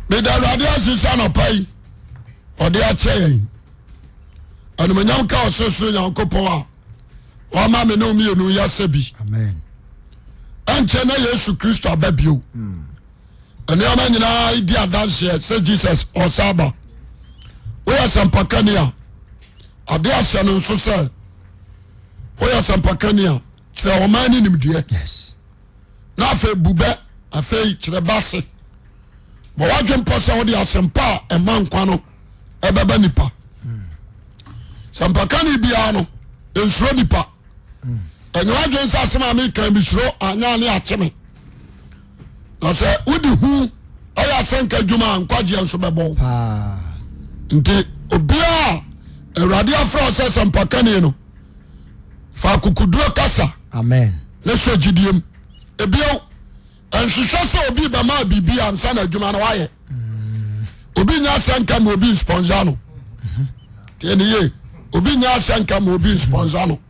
Meda Awurade ase sɛ anɔpa yi ɔde akyɛ yɛn. Animonyam ka ɔsorosoro Nyankopɔn a wama me ne mmienu yɛasɛ bi. Ɛnkyɛ na Yesu Kristo aba bio. Hmm. Nneɛma nyinaa di adanseɛ sɛ Jesus ɔsa aba. Woyɛ sɛmpakani a ade ahyɛ no nso sɛ woyɛ sɛmpakani a kyerɛ ɔman ne nimdeɛ. Yes. Na afei bu bɛ, afei kyerɛ bɛ ase. Bɔ w'adwene pɔ sɛ wode asɛmpa a ɛma nkwa no ɛbɛba nipa. Sɛmpakani biara no nsuro nipa. Ɛnyɛ w'adwene sɛ asɛm a meka bi suro anya ne akye me. Na sɛ wode hu ɛyɛ asɛnka adwuma a nkwagyeɛ nso bɛbɔ wo. Nti obiara Awurade afrɛ wo sɛ sɛmpakani no fa akokoduro kasa. Amen. Ne sɔ gyidie mu. Ebio, nhwehwɛ sɛ obi bɛma biribi ansa na adwuma no wayɛ. Obi nya asɛnka ma obi nsponsor no. Tiɛ ne yie. Obi nya asɛnka ma obi nsponsor no.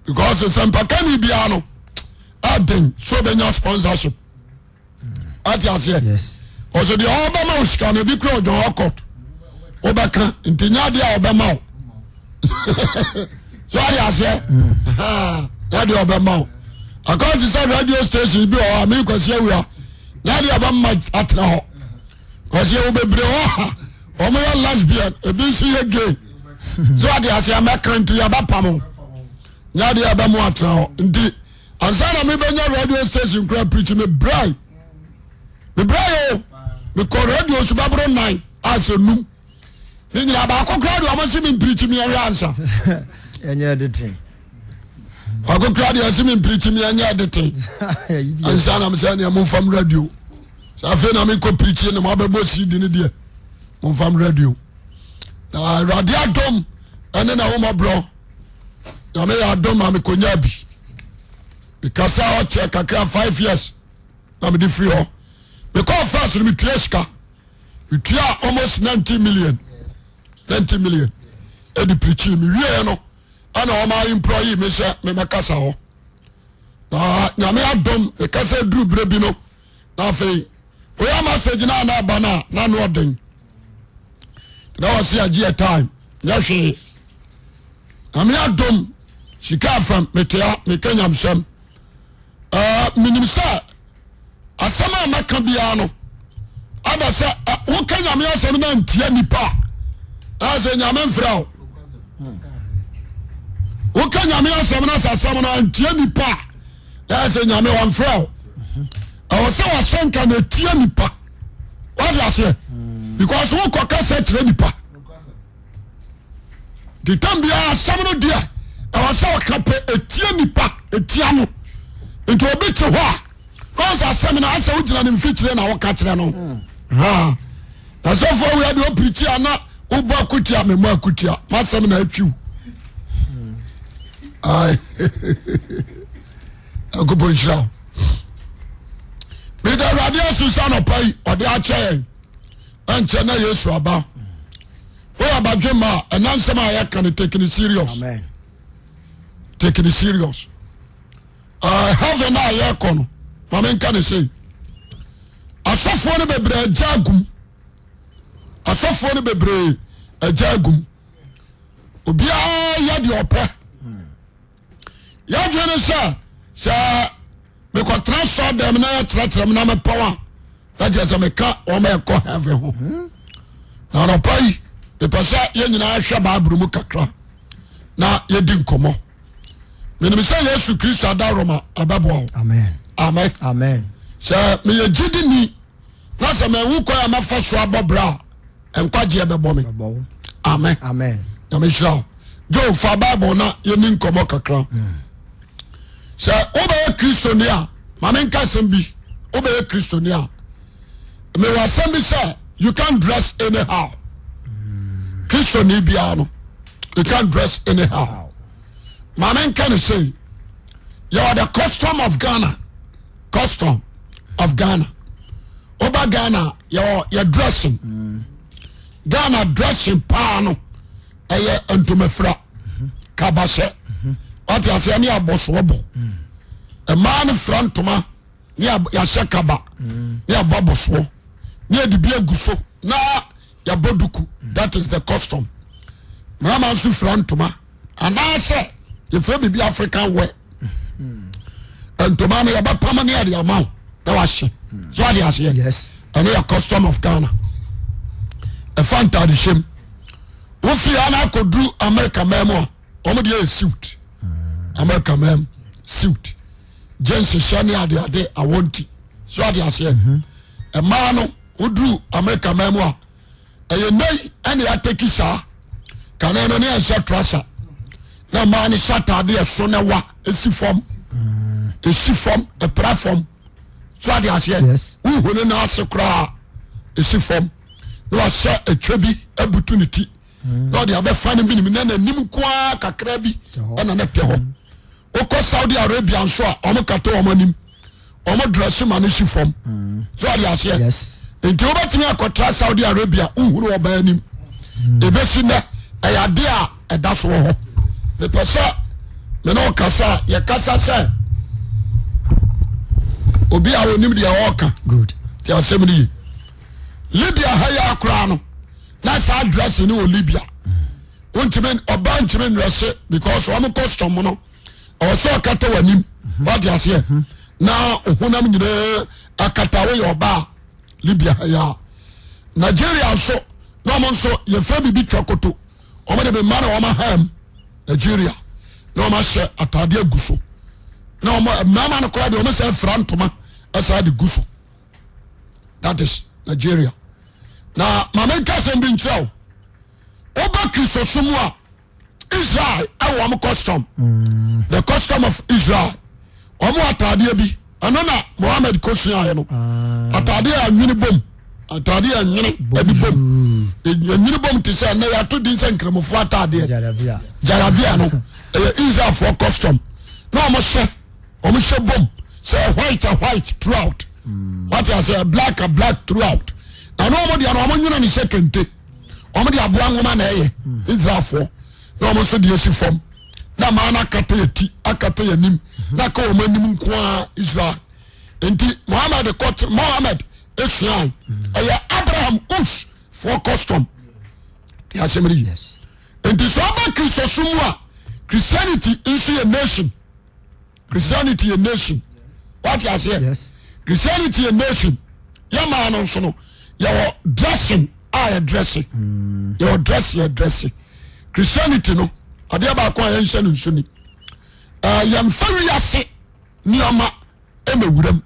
Because sɛmpakani biara no ɛden so obɛnya sponsorship. Ate aseɛ? Ɔsɛ deɛ ɔbɛma wo sika no ebi kura ɔdwɔn ɔkɔt wobɛka nti nya adeɛ a ɔbɛma wo. So ate aseɛ? Nya adeɛ ɔbɛma wo. Akɔnte sɛ radio station bi wɔ hɔ a mi kwasi awura nya adeɛ ɔbɛma atena hɔ. Kwasi ewu bebree wɔ ha wɔn yɛ lesbian ebi nso yɛ gay. So ate aseɛ mɛka nti yɛbɛpam nya adeɛ ɔbɛma atena hɔ nti. Ansa na mebɛnya radio station kora preach me brae me brae o mekɔ radio so bɛboro nan asɛ num ne nyina baako kora deɛ ɔmo se me mpreach me ɛhwɛ ansa ɛnyɛ editing baako kora deɛ ɛse me mpreach me ɛnyɛ editing ansa na mesɛ neɛ momfam radio sɛ afei na mekɔ preach na moabɛbɔ cd no deɛ momfam radio na awurade adom ɛne na womɔborɔ nyame yɛ adom ma mekɔnya bi mekasa ɔkyɛ kakra 5 years na mede firi hɔ. Mekɔɔ first no metua sika, metua almost 90 million, 90 million ɛde pirikyi. Mewieɛ no ɛna ɔma employee me sɛ memɛkasa hɔ na nyame adom mekasa duru berɛ bi no na afei woyɛ message no a na aba no a na ano ɔden na wɔse agye yɛ time nyɛ hwee. Nyame adom sika afam metea meka nyamsɛm. Menim sɛ asɛm a mɛka biara no ada sɛ woka nyame asɛm no antia nipa a ɛyɛ sɛ nyame mfrɛ wo. Woka nyame asɛm no sɛ asɛm no antia nipa a ɛyɛ sɛ nyame wɔmfrɛ wo. Ɛwɔ sɛ wasɛnka na ɛtia nipa wate aseɛ because wokɔ kasa kyerɛ nipa nti tam biara asɛm no deɛ ɛwɔ sɛ ɔka pɛ ɛtia nipa ɛtia no nti obi te hɔ a ɔsɛ asɛm no asɛ wogyina ne mfikyire na woka kyerɛ no. Ha asɔfoɔ wei deɛ ɔpirikyi a na wobɔ akutia memmɔ akutia masɛm na atwiw akopɔ nhyira wo. Meda awurade ase sɛ anɔpa yi ɔde akyɛ yɛn ɛnkyɛ na yesu aba. Woyɛ abadwemma a ɛna nsɛm a yɛka no take it serious. Amen. Take it serious. Heaven a yɛkɔ no ma menka ne sei asɔfoɔ no bebree agya agum asɔfoɔ no bebree agya agum obiara yɛ deɛ ɔpɛ. Yɛadwene ne sɛ sɛ mekɔtena sɔ dɛm na yɛkyerɛkyerɛ m na mepɔn a na kyerɛ sɛ meka wɔn a ɛkɔ heaven ho. Na anɔpa yi mepɛ sɛ yɛn nyinaa hwɛ Bible mu kakra na yɛdi nkɔmmɔ. Menim sɛ Yesu Kristo adaworoma ɛbɛboa wo. Amen. Amen. Amen. Sɛ meyɛ gyidini na sɛ mahu kwan a mɛfa so abɔ bra a nkwagyeɛ bɛbɔ me. Amen. Amen. Nyame hyira wo. Joe fa Bible na yɛni nkɔmmɔ kakra. Sɛ wobɛyɛ Kristoni a ma menka asɛm bi. Wobɛyɛ Kristoni a mewɔ asɛm bi sɛ you can't dress anyhow. Kristoni biara no you can't dress anyhow. Ma menka ne sei yɛwɔ the custom of Ghana. Custom of Ghana. Woba Ghana yɛwɔ yɛ dressing. Ghana dressing paa no ɛyɛ ntomafira kabahyɛ wate aseɛ ne abɔsoɔ bɔ mmaa no fira ntoma ne yɛahyɛ kaba ne abɔ abɔsoɔ. ne yɛde bi agu so na yɛabɔ duku that is the custom. Mmarima nso fira ntoma anaasɛ yɛfrɛ biribi African wear. Ntoma no yɛbɛpam ne yɛde ama wo na wahyɛ so ade aseɛ. Yes. Ɛno yɛ custom of Ghana. Ɛfa ntadehyɛm wofiri ha na akɔduru America man mu a wɔn deɛ yɛ suit. America man mu suit jeans hyɛ ne adeade awɔ nti so ade aseɛ. Mmaa no woduru America man mu a ɛyɛ nnɛ yi ɛna yɛataki saa kane no ne yɛnhyɛ trasa na mmaa no hyɛ ataade ɛso na wa esi fam esi fam ɛpra fam so ade aseɛ wohu ne nan ase koraa esi fam na wahyɛ ɛkyɛ bi abutu ne ti na ɔde abɛfa ne binom na n'anim nkoa kakra bi ɛna ne te hɔ wokɔ Saudi Arabia nso a wɔn kata wɔn anim wɔn drɛse ma no si fam so ɔde aseɛ nti wobɛtumi akɔtra Saudi Arabia wohunu ɔbaa anim ɛbɛsi nnɛ ɛyɛ adeɛ a ɛda so wɔ hɔ mepɛ sɛ me ne ɔkasa a yɛkasa sɛ obi a ɔnim deɛ ɔreka nti asɛm no ye Libya ha yi akoraa no na saa drɛse no wɔ Libya wontumi ɔbaa ntumi nnrɛse because wɔn custom no ɔwɔ sɛ ɔkata w'anim wate aseɛ na honam nyinaa akata woyɛ ɔbaa Libya ha yi a Nigeria nso na wɔn nso yɛfrɛ biribi twa koto wɔn de bi mma na wɔn aham Nigeria na wɔn ahyɛ ataadeɛ agu so na wɔn mmarima no koraa deɛ wɔn sɛ afira ntoma ɛsɛ de gu so that is Nigeria na maame nkasa bi nkyerɛ o woba Kristosom mu a Israel ɛwɔ wɔn custom mm. the custom of Israel wɔn ataadeɛ bi ɛno na Mohammed kɔ suaeɛ no ah. ataadeɛ a nwene bom ataadeɛ a nwene ɛde bom nwene bom te sɛ ɛnɛ yɛato din sɛ nkramofoɔ ataadeɛ jalabia no ɛyɛ Israelfoɔ custom na wɔn hyɛ wɔn hyɛ bom sɛ white a white throughout mm. wate ase black a black throughout na ne wɔn deɛ no wɔn nwene ne sɛ kente. wɔn de aboa nwoma na ɛyɛ Israelfoɔ na wɔn nso de esi fam na maa no akata yɛ ti akata yɛ anim na aka wɔn anim nko ara Israel nti Muhammad kɔ Muhammad esua ɛyɛ Abraham us foɔ custom de asɛm yi nti sɛ ɔba Kristosom mu a Christianity nso yɛ nation. Christianity yɛ nation wate aseɛ Yes. Christianity yɛ nation yɛ maa no nso no yɛwɔ dressing a yɛ dresse mm. yɛwɔ dress yɛ dresse Christianity no adeɛ baako a yɛnhyɛ no nso ni uh, yɛmfa wiase nneɛma ɛma wuram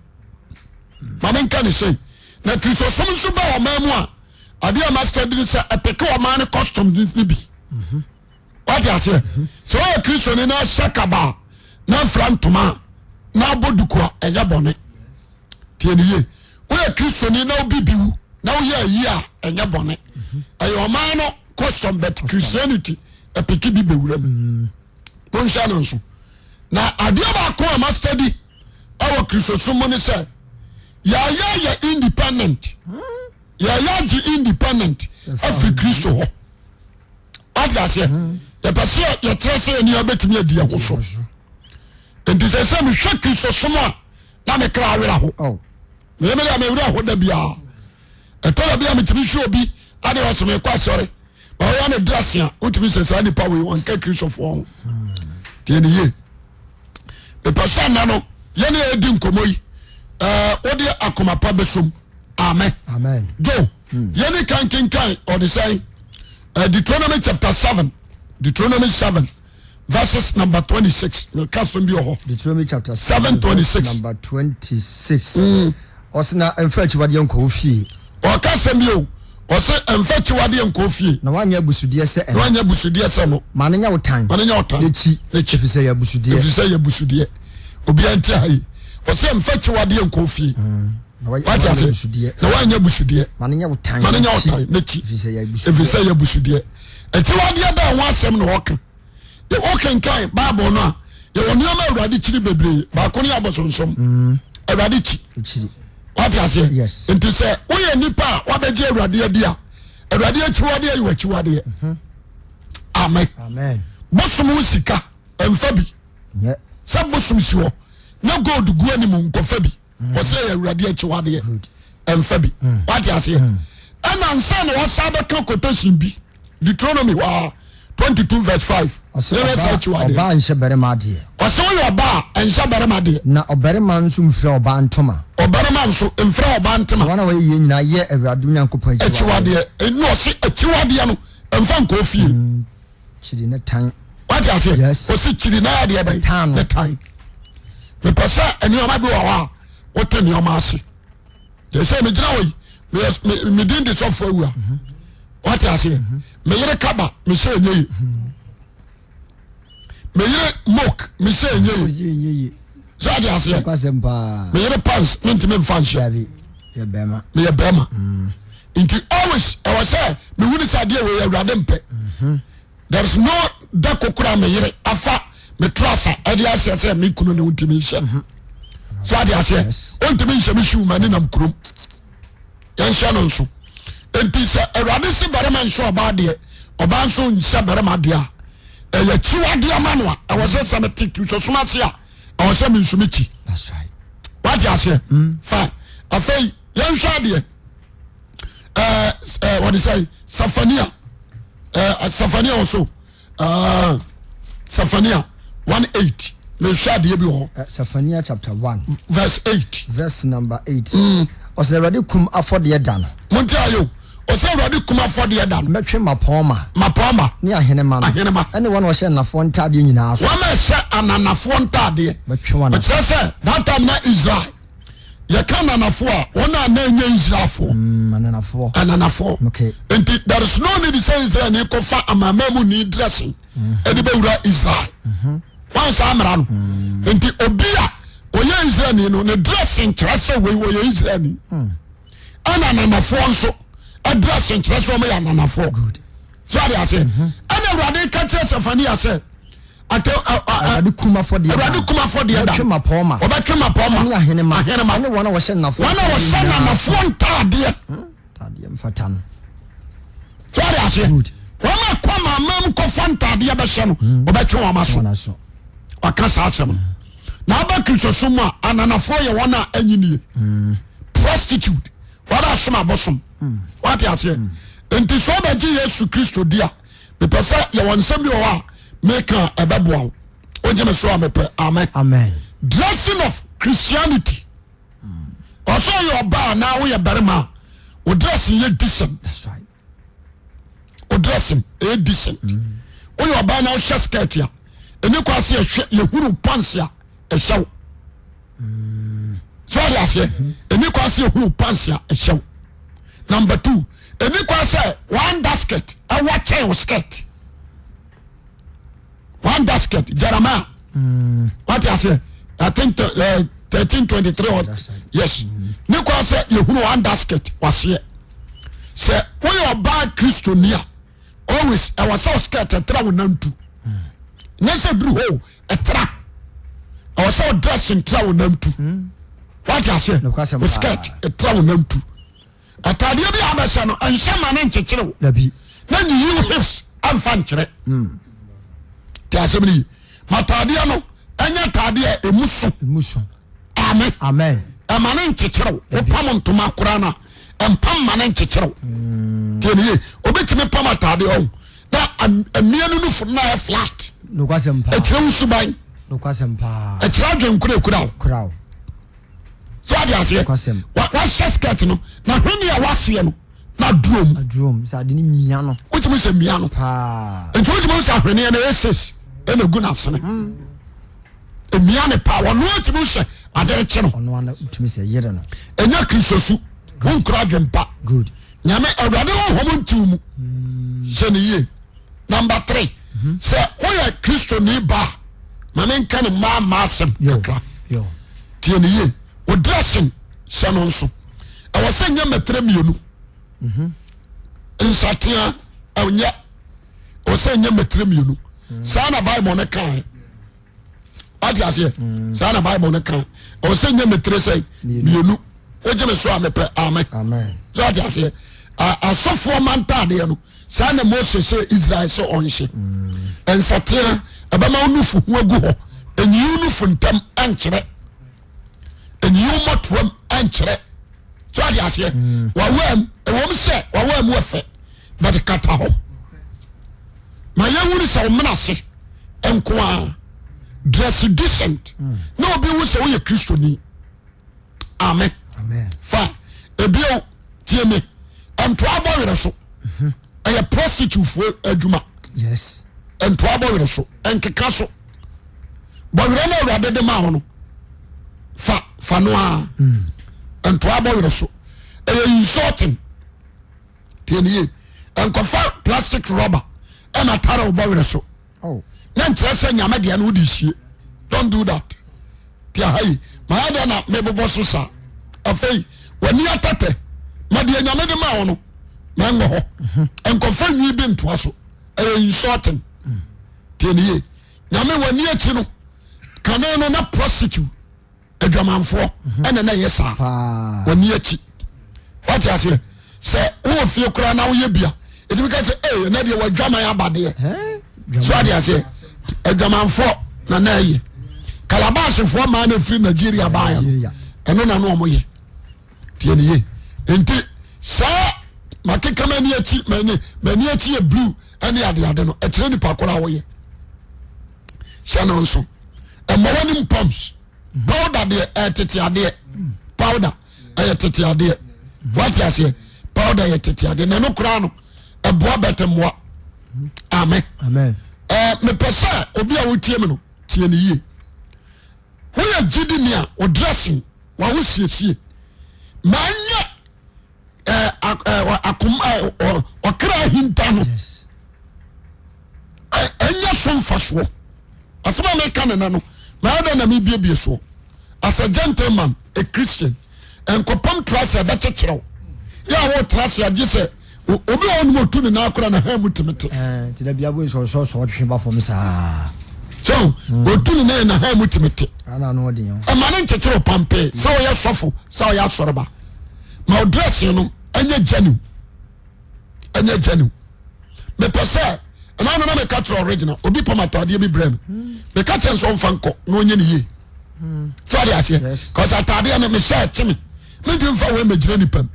maame nka ne sɛ na Kristosom nso bɛ ɔman mu a adeɛ a master di ne sɛ ɛpeke ɔman no customs no bi mm -hmm. wate aseɛ sɛ woyɛ kristoni na ahyɛ kaba na afira ntoma a na abɔ duku a ɛnyɛ bɔne tie ne yie woyɛ kristoni na wobi bi wu na woyɛ ayi a ɛnyɛ bɔne ɛyɛ ɔman no custom but Christianity ɛpeke bi bɛwura mu wonhyɛ no nso na adeɛ baako a ma study ɛwɔ kristosom mu ne sɛ yɛayɛ yɛ independent yɛyɛ agye independent afiri kristo hɔ wate aseɛ yɛpɛ sɛ yɛkyerɛ sɛ yɛne yɛbɛtumi adi ɛho so nti sɛ sɛ mehwɛ kristo som a na me kra awerɛ ho oh. meyɛ mede a mewerɛ ho da biara ɛtɔ da bi a metumi hwɛ obi ade ɔsɛ mekɔ asɔre ma ɔyɛ ne dress a wotumi sɛ saa nipa wei wɔnka kristofoɔ ho tiɛ ne yie mepɛ sɛ nna no yɛne yɛdi nkɔmmɔ yi wode akoma pa bɛsom amen jo hmm. yɛne kan kenkan ɔde sɛn Deuteronomy chapter 7 Deuteronomy 7 verses number 26 meka sɛm bi wɔ hɔ Deuteronomy chapter 7 26 number 26 mm. Ɔse na mfa akyiwadeɛ nkɔ wo fie. Ɔka asɛm bi o, ɔse mfa akyiwadeɛ nkɔ wo fie. Na woanyɛ abusudeɛ sɛ ɛno. Na woanyɛ abusudeɛ sɛ no. Ma no nyɛ wo tan. Ma no nyɛ wo tan. N'akyi. N'akyi. Ɛfiri sɛ ɛyɛ abusudeɛ. Ɛfiri sɛ ɛyɛ abusudeɛ. Obiara nti ha yi. Ɔse mfa akyiwadeɛ nkɔ wo fie. Mm. Wate ase? Na woanyɛ abusudeɛ. Ma no nyɛ wo tan. Ma no nyɛ wo tan n'akyi. Ɛfiri sɛ ɛyɛ abusudeɛ. Ɛfiri sɛ ɛyɛ abusudeɛ. Akyiwadeɛ bɛn ho asɛm na ɔka? Wokenkan Bible no a, yɛwɔ nneɛma Awurade kyiri bebree. Baako ne abosonsom. Mm. Awurade kyi. Wate aseɛ? Nti sɛ woyɛ nipa a wabɛgye Awurade adi a, Awurade akyiwadeɛ yɛ w'akyiwadeɛ. Mhm. Amen. Bosom wo sika mfa bi. Sɛ bosom si hɔ na gold gu anim nkɔfa bi. Mm. Wɔsɛ yɛ Awurade akyiwadeɛ. Ɛmfa bi. Wate aseɛ? Ɛna nsa na wɔsa bɛka quotation bi Deuteronomy waa 22 verse 5. Ɔsɛ Yɛhwɛ saa ɔbaa akyiwadeɛ. ɔbaa nhyɛ barima adeɛ. Ɔsɛ woyɛ ɔbaa a ɛnhyɛ barima deɛ. Na ɔbarima nso mfira ɔbaa ntoma. Ɔbarima nso mfira ɔbaa Sɛ ntoma. wɔn a wɔyɛ yei nyinaa yɛ Awurade Onyankopɔn akyiwadeɛ. Akyiwadeɛ. Ɛnu ɔse akyiwadeɛ no ɛmfa nkɔ fie. Kyiri ne tan. Wate aseɛ? Yes. Ɔse kyiri na adeɛ bɛn? Tan no. Ne tan. Mepɛ sɛ nneɛma bi wɔ hɔ a wote nneɛma ase. Yɛ sɛ megyina hɔ yi meyɛ me din de sɔfo awu a. Wate aseɛ? Me yere kaba mehyɛ ɛnyɛ yi. Me yere mok mehyɛ ɛnyɛ yi. Sɛ wate aseɛ? Me yere pants mentumi mfa nhyɛ. Meyɛ bɛrima. Nti always ɛwɔ sɛ mehunu sɛ adeɛ wei awurade mpɛ. There is no da kokora me yere afa me trasa ɛde ahyɛ sɛ me kunu ne wontumi nhyɛ. Mhm. So ade aseɛ wontumi nhyɛ me shoe ma ne nam kurom. Yɛnhyɛ no nso. Nti sɛ awurade se barima nhyɛ ɔbaa deɛ ɔbaa nso nhyɛ barima deɛ a ɛyɛ kyiwadeɛ ma no a ɛwɔ sɛ sɛ mete kristosom ase a ɛwɔ sɛ me nso me kyi. Wate aseɛ? Mm. Fine. Afei yɛnhwɛ adeɛ. Ɛɛ wɔde sɛ Safania ɛɛ Safania ɔso ɛɛ Safania 1:8 mehwɛ adeɛ bi wɔ hɔ. Safania chapter 1 verse 8. Verse number 8. Mm. Ɔsɛ Awurade kum afɔdeɛ da no. Monte ayɛ o. Ɔsɛ Awurade kum afɔdeɛ da no. Mɛtwe mmapɔmma. Mmapɔmma. Ne ahenemma no. Ahenemma. Ɛne wɔn a wɔhyɛ ananafoɔ ntaadeɛ nyinaa so. Wɔn a ɛhyɛ ananafoɔ ntaadeɛ. Mɛtwe wɔn aso. Ɛkyerɛ sɛ that time na Israel yɛka ananafoɔ a wɔn a na ɛnyɛ Israelfoɔ. Mm, ananafoɔ. Ananafoɔ. Okay. Nti there is no need sɛ Israel ni kɔfa amanaman mu ni dressing ɛde bɛwura Israel. Wɔn saa mmara no. Nti obi a ɔyɛ Israel ni no ne dressing kyerɛ sɛ wei ɔyɛ Israel ni. Ɛna ananafoɔ nso dressing kyerɛ sɛ wɔn yɛ ananafoɔ. So ade aseɛ. Ɛna Awurade ka kyerɛ Sefania sɛ. Awurade kum afɔdeɛ da. Awurade kum afɔdeɛ da. Ɔbɛtwe mmapɔmma. Ɔbɛtwe mmapɔmma. Ɛne ahenemma. Ahenemma. Ɛne wɔn a wɔhyɛ nnafoɔ. Wɔn a wɔhyɛ nanafoɔ ntaadeɛ. Hmm, ntaadeɛ mfata no. So ade aseɛ. Good. Wɔn a kɔ amamam kɔfa ntaadeɛ bɛhyɛ no, ɔbɛtwe wɔn aso. Wɔn aso. Waka saa asɛm no. Na aba Kristosom mu a, ananafoɔ yɛ wɔn a ɛnyi nie. Prostitute. Wɔn a som abosom. Wate aseɛ. Nti sɛ ɔbɛgye Yesu Kristo di a, mepɛ sɛ yɛwɔ nsɛm bi wɔ hɔ a meka a ɛbɛboa wo wogye me so a mepɛ amen amen dressing of Christianity ɔsɛ ɔyɛ ɔbaa anaa woyɛ barima a wo dressing yɛ decent that's right wo dressing ɛyɛ decent woyɛ ɔbaa na wohyɛ skirt a ɛni kɔ ase yɛhwɛ yɛhunu pants a ɛhyɛ wo so ɔde aseɛ ɛni kɔ ase yɛhunu pants a ɛhyɛ wo number two ɛni kɔ sɛ one basket ɛwɔ kyɛn wo skirt one basket Jeremiah mm. wate aseɛ I think 1323 or yes ne kɔ sɛ yɛhunu one basket waseɛ sɛ woyɛ ɔbaa Kristoni a always ɛwɔ sɛ skirt ɛtra wo nantu nyɛ sɛ duru hɔ ɛtra ɛwɔ sɛ ɔdress ntra wo nantu wate aseɛ wo skirt ɛtra wo nantu ataadeɛ bi a abɛhyɛ no ɛnhyɛ ma ne nkyekyere wo na nyiyi wo hips amfa nkyerɛ hmm. te asɛm no yi ma ataadeɛ no ɛnyɛ ataadeɛ a ɛmu so amen amen ɛma ne nkyekyere wo wopam ntoma koraa no a ɛmpam ma ne nkyekyere wo hmm. tie ne ye obɛtumi pam ataadeɛ ɔho na mmea no nufo no ayɛ flat ɛkyerɛ wo suban ɛkyerɛ adwenkora ekura wo so ade aseɛ wahyɛ skirt no na hwene a waseɛ no na adurom wotumi sɛ mia no nti wotumi sɛ ahweneɛ no ɛyɛ six ɛna gu n'asene hmm. emia ne paa ɔno atumi sɛ ade rekye no ɛnyɛ kristosu wonkura adwempa nyame awurade honhom ntiw mu hyɛ ne yie number three mhm. sɛ woyɛ kristoni ba a ma menka ne mmaa mmaa asɛm kakra tie ne yie wo dressing hyɛ no nso ɛwɔ sɛ nyɛ mɛtrɛ mmienu mhm. nsatea ɛnyɛ ɛwɔ sɛ nyɛ mɛtrɛ mmienu mhm. saa na bible no kae wate aseɛ mm. saa na bible no ka ɛwɔ sɛ nyɛ metere sɛ mmienu wogye me so a mepɛ amen so wate aseɛ asɔfoɔ ma ntaadeɛ no saa na Mose sɛ Israel sɛ ɔnhyɛ mm. nsatea ɛbɛma wo nufu ho agu hɔ ɛnyiyi wo nufu ntam ɛnkyerɛ ɛnyiyi wo mmɔtoam ɛnkyerɛ. So ade aseɛ wawam ɛwɔm sɛ wawam wɔ fɛ but kata hɔ ma yɛnhunu sɛ ɔmena ase nko a dress decent na obi hu sɛ woyɛ kristoni. Amen. Fa ebio tie me ntoa bɔ werɛ so ɛyɛ prostitute foɔ adwuma. Yes. Ntoa bɔ werɛ so nkeka so bɔwerɛ no awurade de ma wo no fa fa no a ntoa bɔ werɛ so ɛyɛ insulting tie ne yie nkɔfa plastic rubber ɛna tare wo bɔ werɛ so oh. na nkyerɛ sɛ nyame deɛ no wode sie don't do that ti aha yi mayɛ dɛ na mebobɔ so saa afei w'ani atɛtɛ ma deɛ nyame de ma wo no ma ɛngɔ hɔ mhm. nkɔfa nwi bi ntoa so ɛyɛ insulting mm. tie ne yie nyame w'ani akyi no kane no na prostitute adwamanfoɔ ɛna na ɛyɛ saa w'ani akyi wate aseɛ sɛ wowɔ fie koraa na woyɛ bia ɛtumi ka sɛ ee ɛnɛ deɛ wadwaman abadeɛ so ate aseɛ adwamanfoɔ na na ɛyɛ kalabasfoɔ maa na ɛfiri Nigeria baeɛ no ɛno na na ɔmo yɛ tie ne yie nti saa makeka m'ani akyi m'ani akyi yɛ blue ɛne adeade no ɛkyerɛ nipa koraa woyɛ hyɛ no nso ɛmɔ w'anim pumps powder deɛ ɛyɛ tete adeɛ powder ɛyɛ tete adeɛ wate aseɛ powder yɛ tete adeɛ na ɛno koraa no ɛboa bɛtɛ mmoa amen ɛɛ mepɛ sɛ obi a wotie mi no tie ne yie woyɛ gyidi ni a o dressing w'ahosiesie maa nyɛ. akoma ɔkra ahinta no ɛnyɛ so mfasoɔ asɛm a meka ne nɛ no mayɛ dɛ na mebiebie soɔ as a gentleman a Christian nkɔpam tra sɛ ɛbɛkyekyerɛ wo yɛ a wotra se agye sɛ obi a ɔnom ɔtu ne nan kora na ha mu tumi te nti da bia boy sɔsɔsɔ ɔtwe ba fam saa so ɔtu ne nan na ha mu tumi te ɛma ne nkyekyere pampee sɛ ɔyɛ sɔfo sɛ ɔyɛ asɔreba ma o dressing no ɛnyɛ genuine ɛnyɛ genuine mepɛ sɛ ɛna no na meka kyerɛ original obi pam ataadeɛ bi brɛ me meka kyerɛ nso ɔmfa nkɔ na ɔnyɛ ne yie sɛ ɔde aseɛ kɔsɛ ataadeɛ no mehyɛ ɛkye me menti mfa wei mɛgyina nipa mu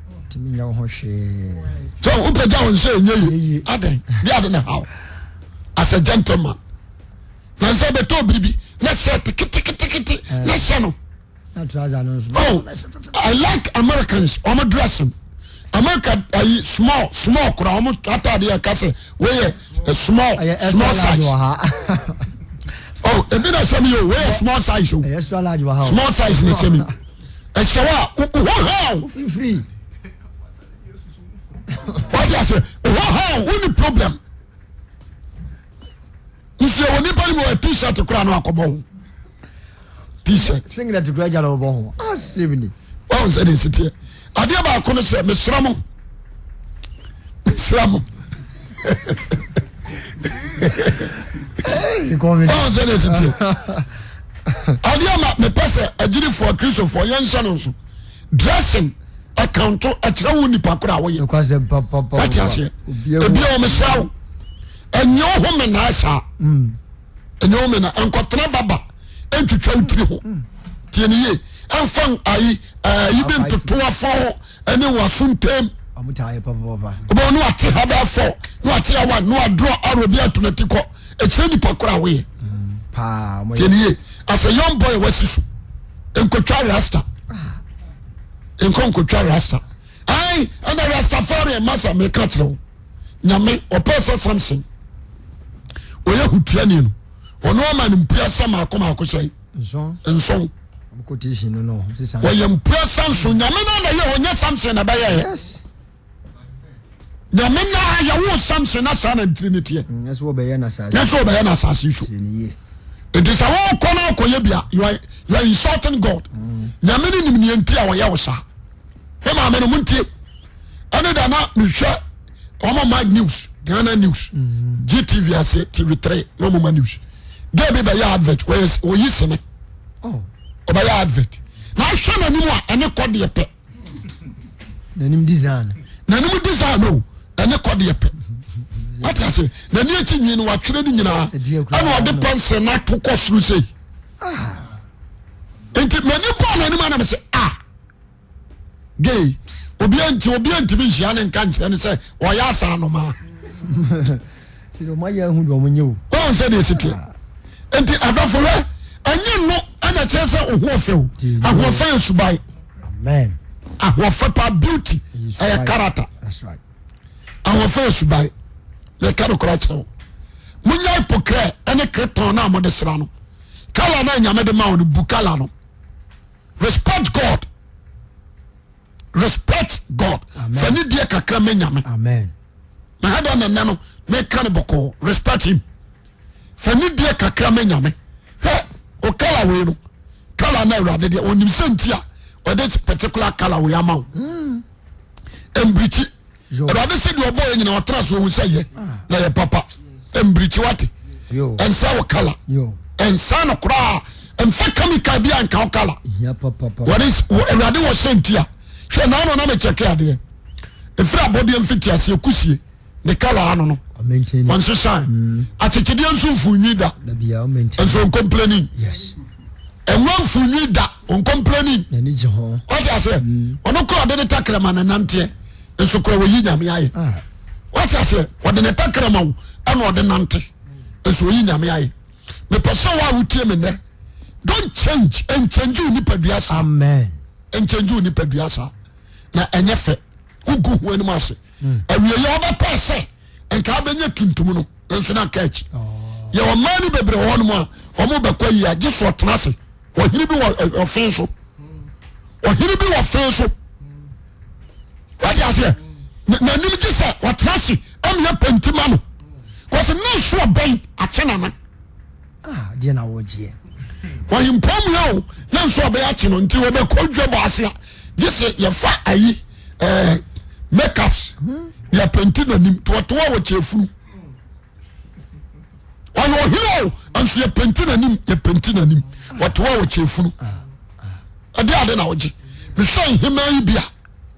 so wopagya wo nsa ɛnyɛ yie adɛn de ade na how as a gentleman na nsɛ bɛtɔ biribi na hyɛ teketeketekete na hyɛ no Oh, I like Americans. Wɔn dressing. America ayi small small kura wɔn ataade yɛ kase wɔyɛ eh, small small size. Oh, ebi na sɛmi o wɔyɛ small size o. Small size na sɛmi. Ɛhyɛ wa o hɔ ha o. Wọ́n ti ase o hɔ ha o wọ́n ni problem. Nso yɛ wɔ nipa ni mu wɔ t-shirt kura no akɔbɔ ho. T-shirt. Singlet kura gya na ɔbɔ ho. Asɛm ni. Wɔn sɛ de nsi teɛ. Adeɛ baako no sɛ mesra mo. Mesra mo. Wɔn sɛ de nsi teɛ. Adeɛ ma mepɛ sɛ agyirifoɔ akristofoɔ yɛn nhyɛ no nso. Dressing ɛkanto ɛkyerɛ wo nipa koro a woyɛ. Wate aseɛ. Ebi a wɔn mesra wo. Ɛnyɛ wo ho menaa saa. Ɛnyɛ wo menaa. Nkɔtena baba ntwitwa wo tiri ho. Tie ne yie. Ɛnfa ayi ayi bi ntoto afɔ ho ɛne waso ntɛm. Ɔbɛn no ate ha bɛɛ fɔ na wate awa na wadrɔ arɔ bi ato n'ati kɔ. Ɛkyerɛ nipa koro a woyɛ. Tie ne yie. As a young boy wasi so. Nkotwa rasta. Nkɔ nkotwa rasta. Ayi ɛna rastafarian masa meka kyerɛ wo. Nyame ɔpɛ sɛ Samson ɔyɛ hutuani no ɔno ama no mpuasa maako maako sɛn nson wɔyɛ mpuasa nson Nyame no na yɛ ɔnyɛ Samson na bɛyɛ Nyame na yɛwo Samson na saa na ntiri ne teɛ nyɛ sɛ wɔbɛyɛ no asase so nti sɛ wokɔ no akɔyɛ bia you are insulting God mm. Nyame no nim neɛ nti a ɔyɛ wo saa me maame no montie ɛne da na mehwɛ wɔn ma news Ghana news mm. GTV ase TV3 na wɔn ma news gay bi bɛyɛ advert wɔyɛ wɔyi sini oh. ɔbɛyɛ advert na ahwɛ n'anim a ɛne kɔ deɛ pɛ n'anim design n'anim design o ɛne kɔ deɛ pɛ wate ase n'ani akyi nwi no watwerɛ ne nyinaa ɛna ɔde pɛnsel n'ato kɔ soro sei ah. nti m'ani bɔɔ n'anim anam sɛ ah. Gay obiara nti obiara ntumi nhyia ne nka nkyerɛ no sɛ ɔyɛ asa anomaa. Wɔn sɛ deɛ ɛsi teɛ nti adɔfo hwɛ ɛnyɛ no ɛna kyerɛ sɛ oho ɔfɛ o ahoɔfɛ yɛ suban ahoɔfɛ pa beauty ɛyɛ character ahoɔfɛ yɛ suban mɛka no kora kyerɛ wo munya hypocrite ɛne kreton na mode sra no kala na nyame de ma wo no bu kala no respect God respect God fa ne deɛ kakra ma nyame na ha dɛ nɛnɛ no meka no bɔkɔɔ respect him fa ne deɛ kakra ma nyame hwɛ o kala wei no kala na awurade deɛ ɔnim sɛ nti a ɔde particular kala wei ama wo mbirikyi awurade sɛ deɛ ɔbɔ yɛ nyina ɔtra so ɔhu sɛ yɛ ah. na yɛ papa mbirikyi wate ɛnsɛ wo kala ɛnsɛ no koraa mfa chemical bi anka wo kala wɔde awurade wɔ sɛ nti a hwɛ na ano na mekyɛke adeɛ ɛfiri abɔdeɛ mfiti aseɛ kusie ne kala ano no ɔnsesan mm. akyekyedeɛ nso mfunwi da nso ɔncomplaining ɛnwa mfunwi da ɔncomplaining wate aseɛ mm. ɔno kora ɔde ne takrama ne nanteɛ nso kora wɔyi nyame ayɛ ah. wate aseɛ ɔde ne takrama wo ɛna ɔde nante nso ɔyi nyame ayɛ mepɛ sɛ wo a wotie me nnɛ don't change nkyɛngye wo nipadua saa nkyɛngye wo nipadua saa na ɛnyɛ fɛ wogu ho anim ase hmm. awieɛ wobɛpɛ sɛ nka wobɛnya tuntum no nso na nka akyi oh. yɛwɔ mmaa no bebree wɔ hɔnom a wɔn bɛkɔ yie agye so ɔtena ase ɔhene bi wɔ ɔfe so ɔhene bi wɔ fe so wate aseɛ n'anim gye sɛ ɔtena ase ɛna pɛnti ma no kɔsi ne nso ɔbɛn akye nana. Ah, deɛ na wɔgyeɛ. Ɔhempɔn mu yɛ o ne nso ɔbɛyɛ akye no nti wɔbɛkɔ dwa bɔ ase a gye sɛ yɛfa ayi ɛɛ makeups hmm. yɛpɛnti n'anim to ɔto a wɔkyɛ funu ɔyɛ ɔhene o nso yɛpɛnti n'anim yɛpɛnti n'anim ɔto a wɔkyɛ funu ɛde ade na ɔgye mehwɛ nhema yi bi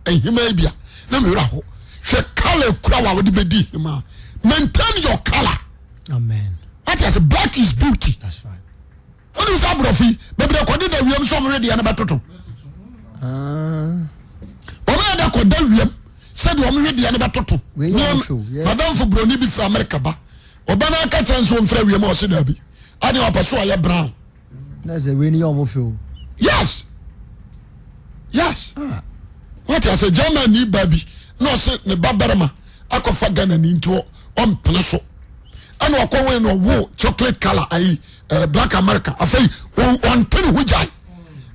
a nhema yi bi a na mewura hɔ hwɛ kala kura wa wɔde bɛdi nhema maintain your color. Amen. Wate ase black is beauty. That's right. Wọ́n sɛ aborɔfo yi bebree kɔde da wiem sɛ wɔn wedeɛ no bɛtoto. Ah. Wɔn yɛ dɛ kɔda wiem sɛdeɛ wɔn wedeɛ no bɛtoto. Madamfo buroni bi firi Amerika ba ɔba no aka kyerɛ nso wɔn fira wiem a ɔsi daabi ɛne ɔpɛ so ɔyɛ brown. Na sɛ wei ni yɛ ɔmo fɛ o. Yes yes. Ah. Wate ase German ni ba bi na ɔsi ne ba barima akɔfa Ghana ni nti ɔmpene so. Ɛna ɔkɔ wei na ɔwo chocolate colour ayi eh, black America afei ɔnte ne ho gyae.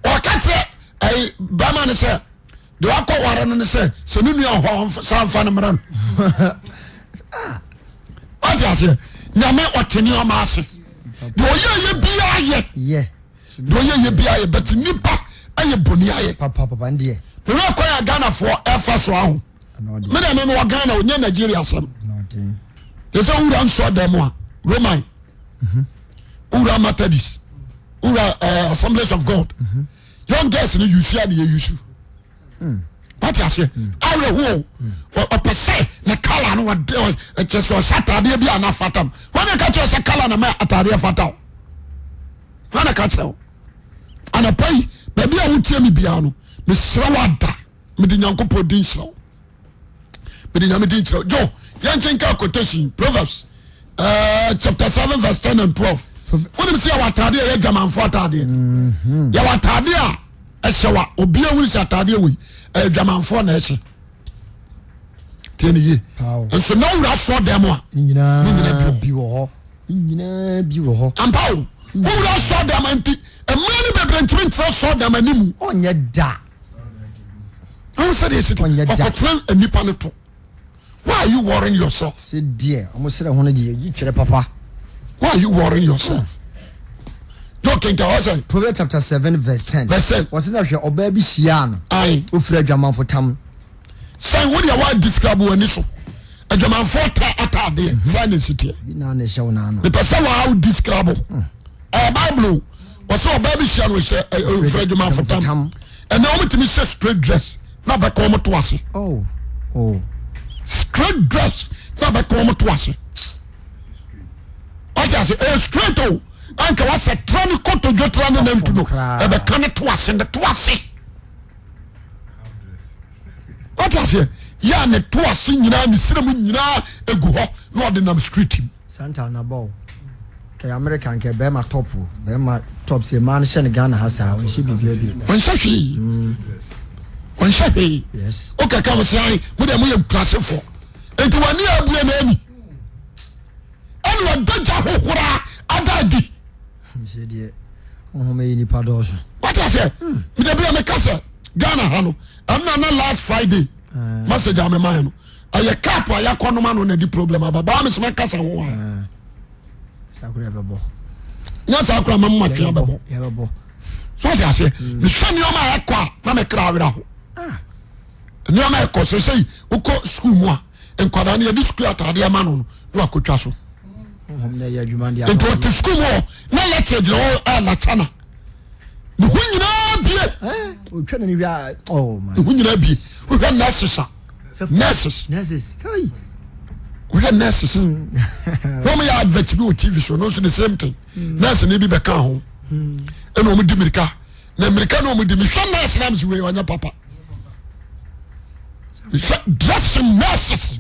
Ɔka kyerɛ ayi bɛrima no sɛ deɛ wakɔ ware no ne sɛ sɛ ne nua hɔ sa nfa no mmerɛ no. Wate aseɛ nyame ɔte nneɛma ase deɛ ɔyɛ yɛ biara yɛ deɛ ɔyɛ yɛ biara yɛ but nipa ɛyɛ boni ayɛ. Mewɛ kwan a Ghanafoɔ ɛfa so aho. Me deɛ meme wɔ Ghana onyɛ Nigeria asɛm. Yɛ sɛ wura nsɔ dɛm a Roman wura Methodist wura eh, Assemblies of God young girls ni yusu a ne yɛ yusu. Wate aseɛ awerɛhoɔ ɔpɛ sɛ ne kala no ɔde ɛkyɛ sɛ ɔhyɛ ataadeɛ bi a na fata no wɔn na ka kyerɛ sɛ kala na ma ataadeɛ fata o wɔn na ka kyerɛ o anapa yi baabi a wotie mi biara no mesrɛ wo ada mede nyankopɔn din hyerɛ wo mede nyame din kyerɛ wo jo yɛnkenka quotation Proverbs uh, chapter 7 verse 10 and 12 wonim sɛ yɛwɔ ataadeɛ a ɛyɛ adwamanfoɔ ataadeɛ mhm. yɛwɔ ataadeɛ a ɛhyɛ wa obi ahunu sɛ ataadeɛ wei ɛyɛ adwamanfoɔ na ɛhyɛ tiɛ ne yie nso na wura sɔ dɛm a ne nyinaa bi wɔ hɔ ne nyinaa bi wɔ hɔ ampa o wowura sɔ dɛm nti mmaa no bebree ntumi ntena sɔ dɛm anim ɔnyɛ da ɔn sɛ deɛ ɛsi ɔkɔtena nipa no to Why are you worrying yourself? Sɛ deɛ ɔmo srɛ ho no deɛ yi kyerɛ papa. Why are you worrying yourself? Yóò kenta hɔ sɛ. Proverbs chapter 7 verse 10. Verse 10. Wɔsi na hwɛ ɔbaa bi hyiaa no. Ayi. Ofiri adwamanfo tam. Sɛn wo deɛ wa describe wɔ ani so. Adwamanfo ta ataadeɛ mhm. sɛn na esi teɛ. Bi na na ɛhyɛ wɔn ano. Mepɛ sɛ waa describe. Hmm. Ɛyɛ Bible o. Wɔsɛ ɔbaa bi hyia no sɛ ofiri adwamanfo tam. Ɛnna wɔn tumi hyɛ straight dress na bɛka wɔn to ase. Oh. Oh. Straight dress na bɛka wɔn to ase. Wate ase ɛyɛ straight o. Anka wasɛ tra ne kotodwe tra ne nantu no ɛbɛka ne to ase ne to ase. Wate aseɛ? Yɛ a ne to ase nyinaa ne srɛ mu nyinaa egu hɔ na ɔde nam street mu. Santa na bɔ o. Kɛ America nkɛ bɛrima top o. Bɛrima top sɛ mmaa no hyɛ no Ghana ha saa ɔnhyɛ biribiara bi. Ɔnhyɛ hwee. Ɔnhyɛ hwee. Yes. Wokɛka mo sɛ ae mo deɛ moyɛ nkurasefoɔ. Nti w'ani abue na ani. Ɛna ɔda gya hohoraa ada adi. Sɛ deɛ honhom yi nipa dɔɔso. Wate aseɛ? Mede bia meka sɛ Ghana ha no ɛnna na last Friday message a memae no ɛyɛ cap a yɛakɔ nom ano na di problem aba baa mesɛ mɛkasa ho a nyɛ saa kora mɛmma twea bɛbɔ so wate aseɛ mehwɛ nneɛma a ɛkɔ a na mekra awerɛ ho nneɛma ɛkɔ sɛ sɛ wokɔ sukuu mu a nkwadaa no yɛde sukuu ataadeɛ ma no no na wakɔtwa so nti ɔte sukuu mu hɔ na lecture gyina hɔ ɛlakya na ne ho nyinaa bie ne ho nyinaa bie wohwɛ nurses a nurses wohwɛ nurses a wɔn yɛ advert bi wɔ tv so no nso the same thing nurse ne bi bɛka ho ɛna wɔn di mirika na mirika na wɔn di mehwɛ nurse na mesi wei ɔnyɛ papa mehwɛ dressing nurses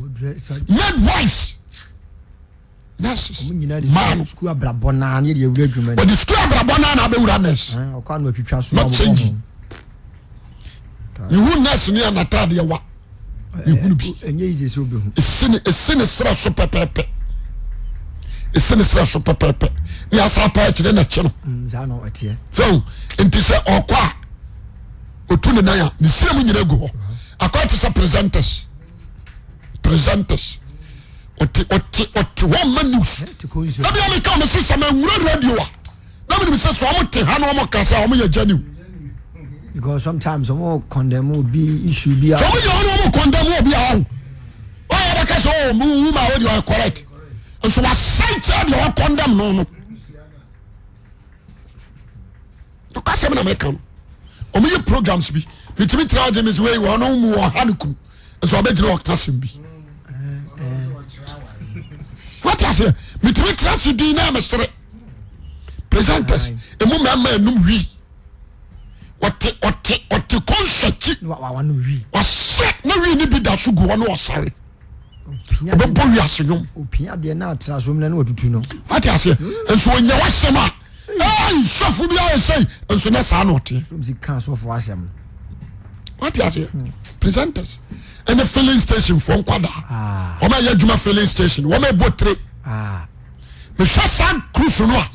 midwives nurses maa no sukuu abrabɔ naa ne yɛ wura adwuma ɔde sukuu abrabɔ naa na abɛwura nurse ɔkɔ ano atwitwa so not changing mehu nurse ne anataadeɛ wa mehunu bi ɛnyɛ easy sɛ wobɛhu ɛsi ne ɛsi ne serɛ so pɛpɛɛpɛ ɛsi ne serɛ so pɛpɛɛpɛ ne asa apa akyire na ɛkye no mm, saa na ɔteɛ so nti sɛ ɔkɔ a ɔtu ne nan a ne sira mu nyina gu hɔ akɔ te sɛ presenters presenters ɔte ɔte ɔte hɔ ma news ebi a meka me sisa ma nwura radio a na menim sɛ sɛ ɔmo te ha na ɔmo kasa ɔmo yɛ genuine. Because sometimes ɔmo condemn obi issue bi a. Sɛ ɔmo yɛ ɔmo ɔmo condemn obi a ɔho ɔyɛ bɛka sɛ ɔmo wu ma ɔdi ɔyɛ correct nso wasan kyerɛ deɛ ɔkɔ condemn no no. Nokasɛm na meka no ɔmo yɛ programs bi metumi tena ɔgye me sɛ wei ɔno mu ɔha ne kunu nso ɔbɛgyina ɔka asɛm bi wate aseɛ metumi tena ase din na mesere presenters emu mmarima enum wi ɔte ɔte ɔte kɔnsa akyi ɔsɛ na wi ne bi da so gu hɔ na ɔsare ɔbɛbɔ wi ase nwom wate aseɛ nso ɔnya wasɛm a ɛɛ sɔfo bi ayɛ sɛyi nso na saa na ɔteɛ wate aseɛ presenters ɛne filling station foɔ nkwadaa ah. wɔn a yɛ adwuma filling station wɔn a ɛbɔ tire ah. mehwɛ saa cruise no a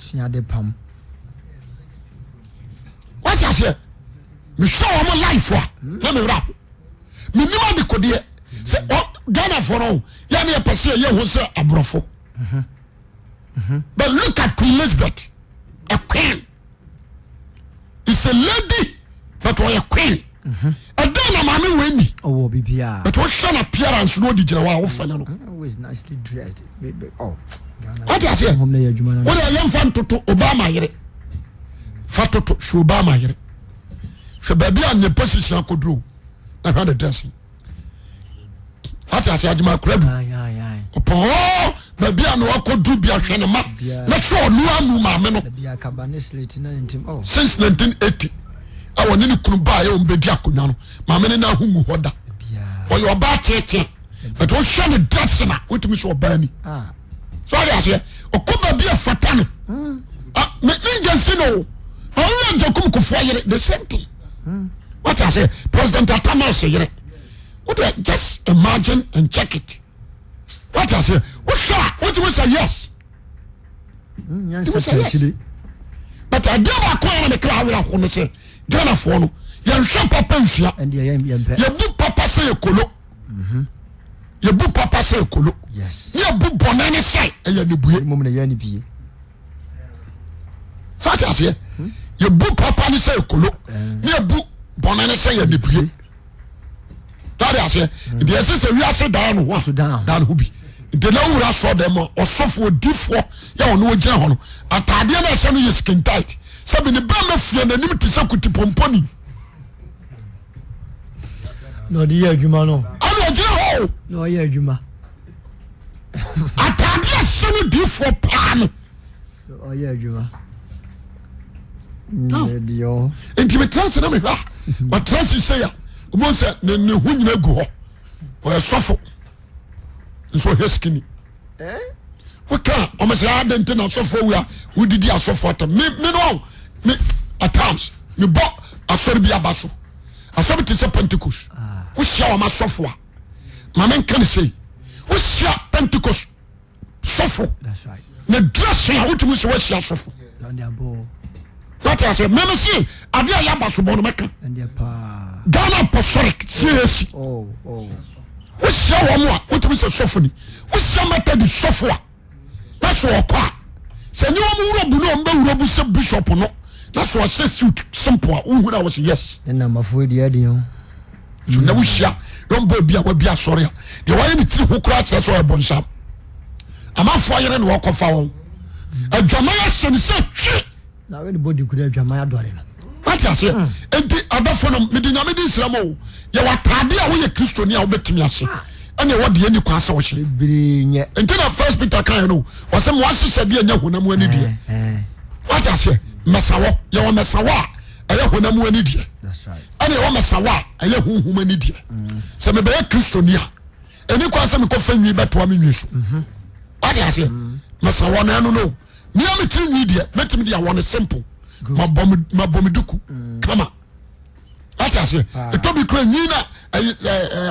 wate aseɛ mehwɛ wɔn life a na mewura ho menim adekodeɛ sɛ Ghanafoɔ no yɛ ne yɛpɛ sɛ yɛyɛ ho sɛ aborɔfo but look at Queen Elizabeth a queen is a lady but ɔyɛ queen ɛdɛn na maame wei ni ɔwɔ biribiara but wohwɛ na appearance no ɔdi gyina hɔ a wofɛ no no always nicely dressed oh wate aseɛ wode yɛmfa ntoto Obama yere fa toto hwɛ Obama yere hwɛ baabi a ne position akɔduro na hwɛ ne dressing wate ase agyema akora du ɔpɔn baabi a na wakɔduru bi ahwɛ ne ma na hwɛ ɔno anu maame no since 1980 a wɔne ne kunu baa yɛ wɔn bɛdi akonnwa no maame no n'aho ngu hɔ da ɔyɛ ɔbaa teatea but wohwɛ ne dressing a wotumi sɛ ɔbaa ni so ɔde aseɛ ɔkɔ baabi a fata no me ngyansi no ɔyɛ njakum kofoɔ yere the same thing wate aseɛ president atamas yere wode just imagine and check it wate aseɛ wohwɛ a wotumi sɛ yes wotumi sɛ yes but adeɛ baako a na mekra awerɛ ho no sɛ Ghanafoɔ no yɛnhwɛ papa nsua yɛbu papa sɛ yɛ kolo mhm. yɛbu papa sɛ yɛ kolo ne yɛbu bɔne ne sɛ ɛyɛ nebue fati aseɛ yɛbu papa ne sɛ ekolo ne yɛbu bɔne ne sɛ yɛ nebue fati aseɛ nti ɛsɛ sɛ wiase daa no ho a daa no ho bi nti na wura sɔ dɛm a ɔsɔfo odifoɔ yɛ ɔno ogyina hɔ no ataadeɛ no ɛhyɛ no yɛ skin tight sɛbi ne bɛrima fua n'anim te sɛ kutipomponi na ɔde yɛ adwuma no ɛna ɔgyina hɔ o na ɔyɛ adwuma Ataade a ɛhyɛ no diifoɔ paa no. Ɔyɛ adwuma. Nti metra ase na mehwɛ a ɔtra ase sei a wobɛhu sɛ ne ho nyina gu hɔ. Ɔyɛ sɔfo nso ɔhɛ skinny. Woka ɔmo sɛ adɛn nti na asɔfo awu a wodidi asɔfo atam. Me me no me at times me bɔ asɔre bi aba so. Asɔre te sɛ Pentecost. Wohyia wɔn asɔfo a maame nka ne sei. Wohyia Pentecost sɔfo na dressing a wotumi sɛ woahyia sɔfo. Wate ase meme se adeɛ a yɛaba so bɔ no mɛka. Ghana Apostolic CAC. Wohyia wɔn a wotumi sɛ sɔfo ni. Wohyia Methodist sɔfo a na so ɔkɔ a sɛ nye wɔn wura bu na wɔn bɛ wura bu sɛ bishop no na so ɔhyɛ suit simple a wohu na wɔsɛ yes. Ne namafoɔ di adi ho. So na wohyia na wɔn bɔ obi a wabi asɔre a deɛ wɔayɛ ne tiri ho koraa kyerɛ sɛ ɔyɛ bɔnsam. Amanfoɔ yere na wɔkɔfa wɔn. Adwaman ahyɛ ne sɛ twe. Na wei de bɔ di kura adwaman adɔre no. Wate aseɛ? Hmm. Enti adɔfo nom, mede nyame di nsira ma o. Yɛwɔ ataade a woyɛ kristoni a wobɛtumi ahyɛ. Ah. Ɛne ɛwɔ deɛ ni kwan sɛ wohyɛ. Bebree nyɛ. Enti na First Peter kan no, wɔsɛ mo ahyehyɛdeɛ nyɛ honam ani deɛ. Eh, eh. Wate aseɛ? Mmɛsawɔ, yɛwɔ mmɛsawɔ a ɛyɛ honam ani deɛ. Ɛne ɛwɔ mmɛsawɔ a ɛyɛ honhom ani deɛ. Mm. Sɛ mebɛyɛ kristoni a, ɛni kwan sɛ mekɔfa nwi bɛtoa me nwi so. Mhm. Wate aseɛ? Mm. Mmɛsawɔ no ɛno no. Mea me tiri nwi deɛ mɛtumi de awɔ no simple mabɔ me duku mm. kama wate aseɛ ɛtɔ bi kura nwi na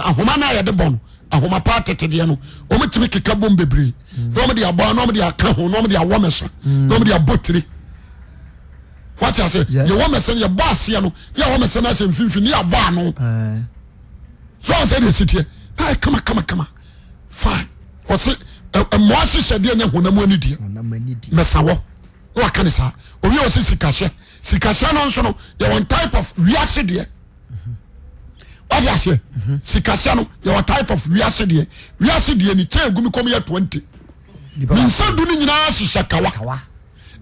ahoma no a yɛde bɔ no ahoma paa tete deɛ no wɔn tumi keka bom bebree mm. na wɔn de abɔ na wɔn de aka ho na wɔn de awɔ mɛsa mm. na wɔn de abɔ tiri wate aseɛ yɛwɔ mɛsa no yɛbɔ aseɛ no yɛwɔ mɛsa no asɛ mfimfini ne yɛabɔ ano so wɔn sɛ deɛ ɛsi teɛ na ayɛ kama kama kama. Fine. Ɔse mmoa ahyehyɛdeɛ nyɛ honam ani deɛ. Mɛsawɔ. Na waka ne saa. Owie ɔse sikahyɛ. Sikahyɛ no nso no yɛwɔ type of wiase deɛ. Wate aseɛ? Mhm. Sikahyɛ no yɛwɔ type of wiase deɛ. Wiase deɛ ni kyɛ egu mi kɔm yɛ 20. Me nsa du no nyinaa hyehyɛ kawa.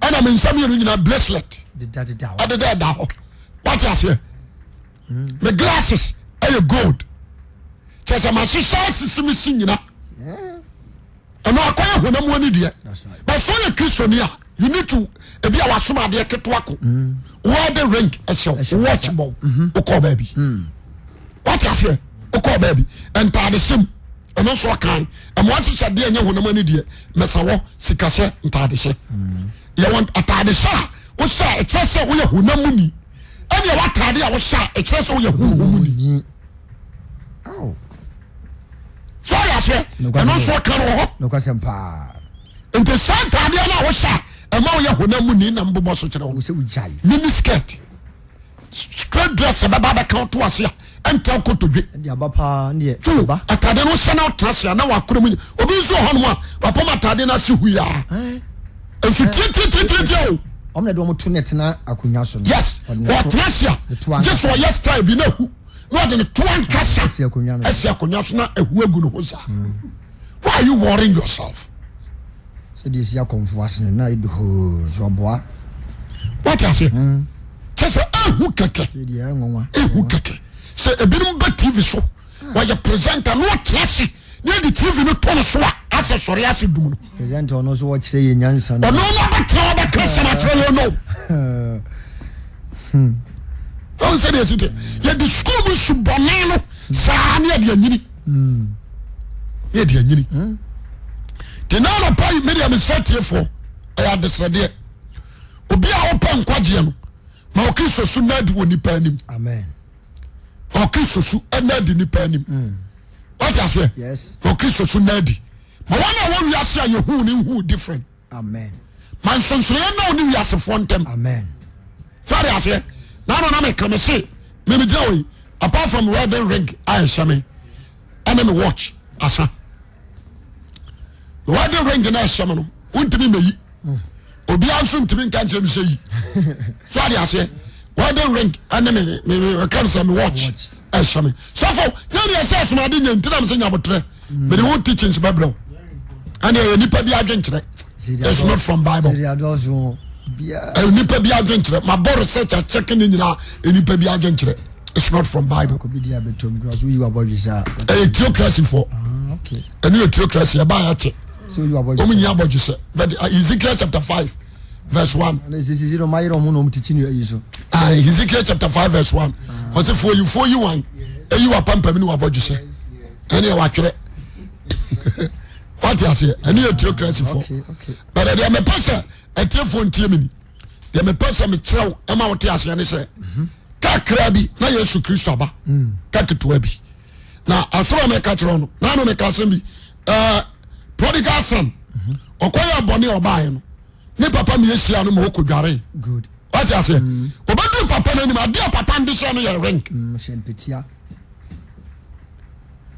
Ɛna me nsa mmienu nyinaa bracelet. Ɛdeda ɛda hɔ. Wate aseɛ? Mm. Me glasses ɛyɛ gold. Kyɛ sɛ mahyehyɛ asisi me si nyina. Ɛno akɔyɛ honam ani deɛ. But sɛ ɔyɛ Kristoni a you need to ebi a wasom adeɛ ketewa ko. Mm. Wedding ring ɛhyɛ wo watch bɔ wo mm-hmm. wokɔɔ baabi. Mm. Wate aseɛ wokɔɔ baabi ntaade hyɛm ɛno nso ɔkan ɛmo ahyehyɛ deɛ nyɛ honam ani deɛ mɛsawɔ sikahyɛ ntaade hyɛ. Mm. Yɛwɔ ataade hyɛ a wohyɛ a ɛkyerɛ sɛ woyɛ honam mu ni. Ɛne ɛwɔ ataade a wohyɛ a ɛkyerɛ sɛ woyɛ honhom mu ni. So ɔyɛ aseɛ ɛno nso ɔka no wɔ hɔ. Nokwasɛm paa. Nti saa ntaadeɛ no a wohyɛ a ɛma woyɛ honam mu ni na mbobɔ so kyerɛ wo. Sɛ wogyae. Mini skirt straight dress ɛbɛba bɛka wo to ase a ɛntra kotodwe. Ɛde aba paa ne yɛ. So ataade no hyɛ na ɔtena ase a na wakora mu nyɛ. Obi nso wɔ hɔnom a wapam ataade no ase hui a. Nso tiatiatiatia o. Wɔn na de wɔn to na ɛtena akonnwa so no. Yes, wɔtena ase a gye sɛ ɔyɛ style bi na hu na ɔde ne to ankasa asi akonnwa so na ehu agu ne ho saa. Why are you worrying yourself? Sɛdeɛ esi akɔmfo asene na edu hoo nso ɔboa. Wate aseɛ? Kyɛ sɛ ehu kɛkɛ. Ehu kɛkɛ. Sɛ ebinom bɛ TV so wɔyɛ presenter na ɔtena ase na yɛde TV no to no so a asɛ sɔre ase dum no. Presenter ɔno nso wɔkyerɛ yɛ nyansa no. Ɔno no abɛtena ɔbɛka sɛm akyerɛ yɛn no. Ɔn sɛ deɛ ɛsi te yɛde sukuu mu su bɔne no saa ne yɛde anyini ne yɛde anyini te na anɔpa yi medeɛ mesrɛ tiefoɔ ɛyɛ adesrɛdeɛ obi a wopɛ nkwagyeɛ no ma ɔkristo su na adi wɔ nipa anim Amen. Ɔkristo su na adi nipa anim wate aseɛ ɔkristo su na adi ma wɔn a wɔ wiase a yɛhu ne nhu different Amen. Ma nsonsonoeɛ nna wo ne wiasefoɔ ntam. Amen. So ade aseɛ. Na ano na meka me se me me gyina hɔ yi apart from wedding ring a ɛhyɛ me ɛne me watch asa. Wedding ring na ɛhyɛ me no wontumi mɛyi. Obiara nso ntumi nka nkyerɛ me sɛ yi. So ade aseɛ. Wedding ring ɛne me me me ɛka no sɛ me watch ɛhyɛ me. Sɔfo nyɛ deɛ sɛ asomade nyɛ ntina me sɛ nyabotrɛ. mede wo teachings bɛbrɛ wo ɛne ɛyɛ nipa bi adwenkyerɛ it's not from bible ɛyɛ nipa bi adwenkyerɛ mabɔ research akyɛke ne nyinaa nipa bi adwenkyerɛ it's not from bible ɛyɛ theocracy fo ɛne yɛ theocracy ɛba yɛ kyɛ wɔn nyɛ abɔdwesɛ but uh, Ezekiel chapter 5 verse 1 ah, Ezekiel chapter 5 verse 1 ɔsɛ foyifoɔ yi wan eyi wapampam ne wabɔdwesɛ. Ɛne watwerɛ. Wate aseɛ ɛne yɛ theocracy fo. But deɛ mepɛ sɛ atiefoɔ ntie me ni deɛ mepɛ sɛ mekyerɛ wo ɛma wote aseɛ ne sɛ kakra bi na Yesu Kristo aba mm. ka ketewa bi na asɛm a meka kyerɛ no na ano meka asɛm bi ɛɛ prodigal son ɔkɔyɛ bɔne a ɔbaeɛ no ne papa miehyia no ma ɔkɔ dware wate aseɛ mm. ɔbɛduru papa no anim adeɛ a papa no de hyɛ no yɛ ring mm,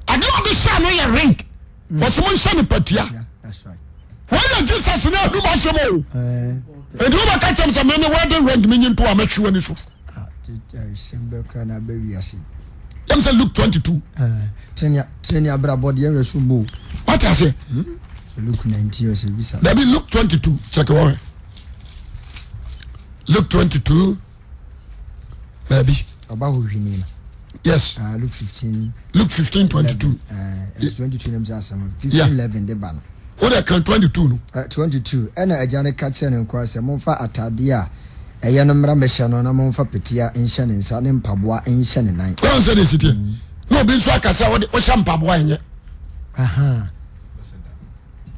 adeɛ a ɔde hyɛ no yɛ ring mm. wɔsɛ mo nhyɛ no patia wɔyɛ Jesus ne anum asɛm o eh. nti wobɛka kyɛm sɛ meme wedding ring menyi nto a mɛhwe w'ani so ah, yɛm sɛ Luke 22 Tene abrabɔ deɛ nwɛ so mo. Wate aseɛ? Hmm? Luke 19 ɔsɛ bisa. Dabi Luke 22 check wɔ hwɛ. Luke 22 baabi. Ɔba hɔ hwini no. Yes. Uh, Luke 15. Luke 15 22. Uh, 22 nam sɛ asɛm. 15 yeah. 11 de ba no. Wo de kan 22 no. Uh, 22 ɛna agya no ka kyerɛ ne nkoa sɛ momfa atadeɛ a ɛyɛ no mmra mmɛhyɛ no na momfa petea nhyɛ ne nsa ne mpaboa nhyɛ ne nan. Wɔn sɛ de si teɛ. Na obi nso aka sɛ wɔde wohyɛ mpaboa ɛnyɛ.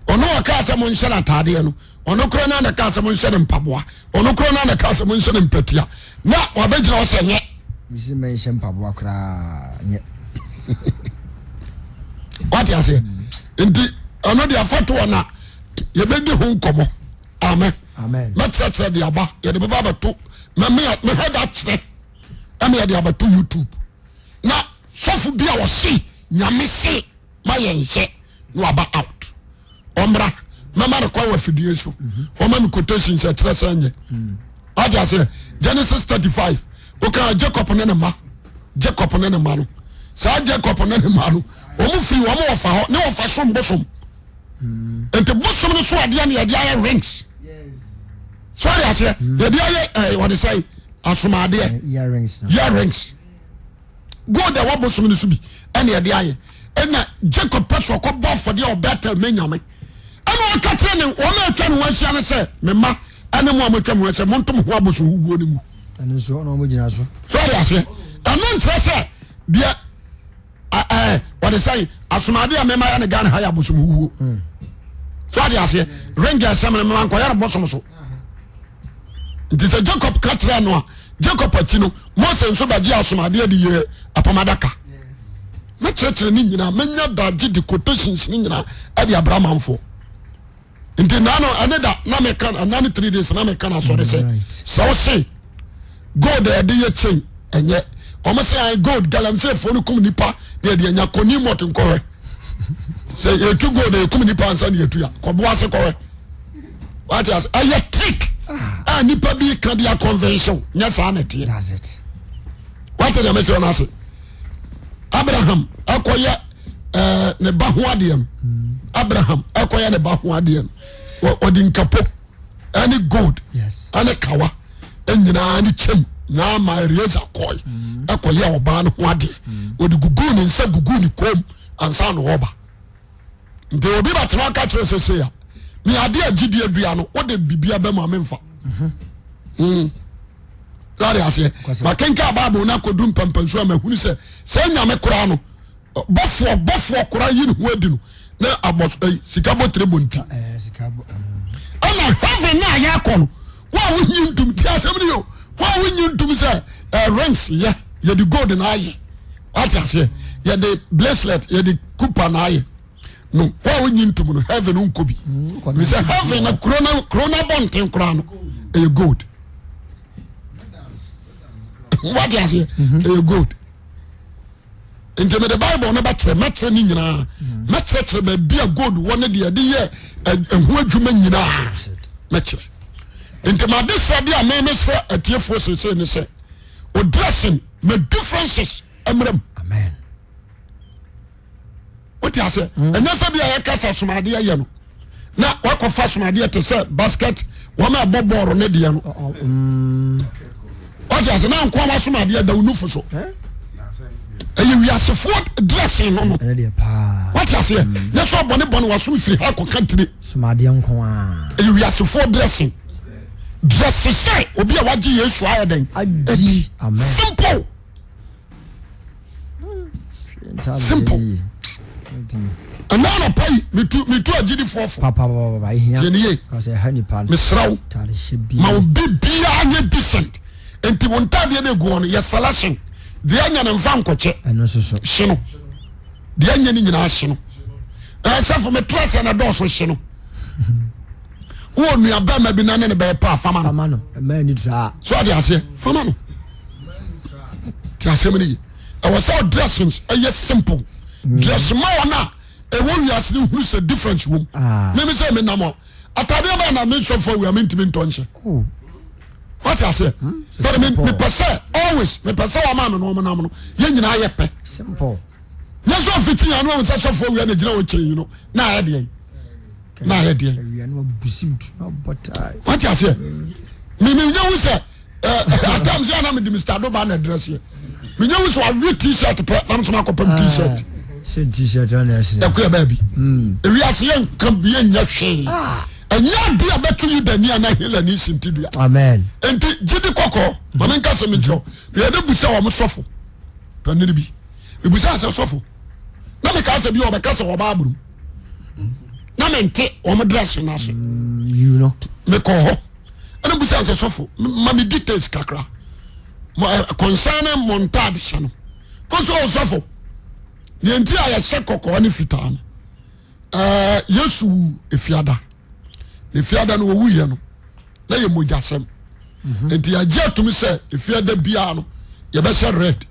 Ɔno ɔkaa sɛ monhyɛ no ataadeɛ no ɔno kora no na kaa sɛ monhyɛ no mpaboa ɔno kora no na kaa sɛ monhyɛ no mpatia na wabɛgyina hɔ sɛ nyɛ. Bisi mɛnhyɛ mpaboa koraa nyɛ. Wate aseɛ nti ɛno deɛ afa to hɔ na yɛbɛdi ho nkɔmmɔ. Amen. Amen. Mɛkyerɛkyerɛ de aba yɛde bɛba abɛto mɛhwɛ da kyerɛ ɛna yɛde abɛto YouTube na sɔfo bi a ɔse nyame se ma yɛn nhyɛ na waba out ɔmmra mɛma no kwan wɔ afidie so ɔma me quotation sɛ kyerɛ sɛ nyɛ wate aseɛ Genesis 35 woka Jacob ne ne ma Jacob ne ne ma no saa Jacob ne ne ma no wɔn firi wɔn wɔfa hɔ ne wɔfa som bosom nti bosom no so adeɛ ne yɛde ayɛ rings so ɔde aseɛ yɛde ayɛ ɛɛ wɔde sɛ asomadeɛ earrings gold ɛwɔ bosom no so bi ɛna yɛde ayɛ ɛna Jacob pɛ so ɔkɔ bɔ afɔdeɛ wɔ Bethel mɛ nyame ɛna ɔka kyerɛ ne wɔn a atwa ne ho ahyia no sɛ me mma ɛne mo a mo atwa mo ho ahyia mo ntom ho abosom huhuo no mu. Ɛno nso ɔna wɔn gyina so. So ɔde aseɛ ɛno nkyerɛ sɛ deɛ. ɛɛ wɔde sɛn asomade a mɛma yɛ ne Ghana ha yɛ abosom huhuo hmm. so ade aseɛ ring ɛsɛm no mɛma nkɔyɛ no bosom so nti sɛ Jacob ka kyerɛ no a Jacob akyi no Mose nso bɛgye asomadeɛ de yɛ apam adaka mɛkyerɛkyerɛ ne nyinaa mɛnya dagye de quotations ne nyinaa ɛde abra manfoɔ nti na no ɛne da na meka ɛna ne 3 days na meka na asɔre sɛ sɛ wose gold a yɛde yɛ chain ɛnyɛ wɔn sɛ ayi gold galamseyfoɔ no kum nipa na yɛde anya kɔ new mɔt nkɔhwɛ sɛ yɛtu gold a yɛkum nipa ansa na yɛtu ya kɔboa ase kɔhwɛ wate ase ɛyɛ trick a nipa bi ka de akɔnvɛnhyɛw nyɛ saa na ɛteɛ wate deɛ mɛkyerɛ no ase Abraham ɛkɔyɛ ɛɛ ne ba ho adeɛ no Abraham ɛkɔyɛ ne ba ho adeɛ no ɔde nkapo ɛne gold ɛne kawa nyinaa ne kyɛn na ama Eliezer kɔe mm. ɛkɔyɛ ɔbaa no ho adeɛ mm. ɔde gugu ne nsa gugu ne kɔn mu ansa na ɔba nti obi bɛtena aka kyerɛ sɛ sei a me adeɛ a gyidie dua no wode biribi abɛ mu a memfa mm. Wade aseɛ makenka Bible no akɔdu mpampansuo a mahunu sɛ sɛ nyame koraa no bɔfoɔ bɔfoɔ koraa yi ne ho adi no na abɔ eh, sika bɔ tire bɔ nti eh, ɛna heaven no a yɛakɔ no wo a wonyi ntom ti asɛm no yɛ wo a wonyi ntom sɛ eh, rings yɛ yɛde gold na ayɛ wate aseɛ yɛde bracelet yɛde kupa na ayɛ no wo a wonyi ntom no heaven nkɔ bi mm, sɛ heaven na kuro na kuro na bɔ nten koraa no ɛyɛ gold wate aseɛ mhm. ɛyɛ gold nti mede bible no bɛkyerɛ mɛkyerɛ ne nyinaa mɛkyerɛkyerɛ baabi a gold wɔ ne deɛ ɛde yɛ ɛho adwuma nyinaa mɛkyerɛ nti made srɛde a meme srɛ atiefoɔ seesei ne sɛ o dressing ma differences mmerɛ mu wote aseɛ mm. ɛnyɛ sɛ bi a yɛka sɛ asomadeɛ yɛ no na wakɔfa asomadeɛ te sɛ basket wɔn a ɛbɔ bɔɔlo ne deɛ no mm. wote aseɛ na nkoa wasomadeɛ da wo nufu so ɛyɛ wiasefoɔ dressing no no wote aseɛ mm. nyɛ sɛ ɔbɔne bɔne wasom firi ha kɔka tire ɛyɛ wiasefoɔ dressing dresse sɛ obi a wagye Yesu ayɛ dɛn adi simple. Simple. Ɛnna anɔpa yi metu metu agyidifoɔ fo. Tie ne yie. Mesrɛ wo ma obi biara nyɛ decent. Nti wo ntaadeɛ no egu hɔ no yɛ selection. Deɛ anya no nfa nkɔkyɛ. Hye no. Deɛ anya no nyinaa hye no. Ɛsɛfo metra sɛ na dɔɔso hye no. Wowɔ nua bɛrima bi na ne ne bɛyɛ paa fama no. So ɔde aseɛ fama no. Ti asɛm no ye. Ɛwɔ sɛ dressings ɛyɛ simple. Dress ma wɔn a ɛwɔ wiase no hunu sɛ difference wom. Ah. Mímí sɛ mi nam a ataadeɛ bɛyɛ na mi nsɔfo awia mi ntumi ntɔ nhyɛ. Oh. Wate aseɛ? Hmm, But mi mi pɛ sɛ always mi pɛ sɛ wɔn a mi na wɔn nam no yɛn nyinaa yɛ pɛ. Simple. Nyɛ sɛ ɔfiti yɛn ano sɛ sɔfo awia na gyina wɔ kyɛn yi no na ayɛ deɛ na ayɛ deɛ. Wate aseɛ? Mi mi nye hu sɛ. Atam sɛ na mede Mr. Adoba na address yɛ. Menye wo sɛ wawe t-shirt pɛ na mesɛ makɔpam t-shirt. Ɛkɔ yɛ baabi. Ewiase yɛ nka bi yɛ nyɛ hwee. Ɛnyɛ ade a bɛto Yudani anaa Helani sintidua. Amen. Nti gyidi kɔkɔɔ ma menka sɛ menkyerɛ yɛde bu sɛ wɔn sɔfo panini bi. Mebusa sɛ sɔfo na meka sɛ bi ɔbɛka sɛ wɔba aburum na mente wɔn dress no ase. Mekɔ hɔ. Ɛna busa sɛ sɔfo ma me details kakra concerning mo ntaade hyɛ no. Kɔsɛ ɔsɔfo deɛ nti a yɛhyɛ kɔkɔɔ ne fitaa no ɛɛ Yesu wu efiada na efiada no owu yɛ no na yɛ mogyasɛm mhm. nti yɛagye atum sɛ efiada biara no yɛbɛhyɛ red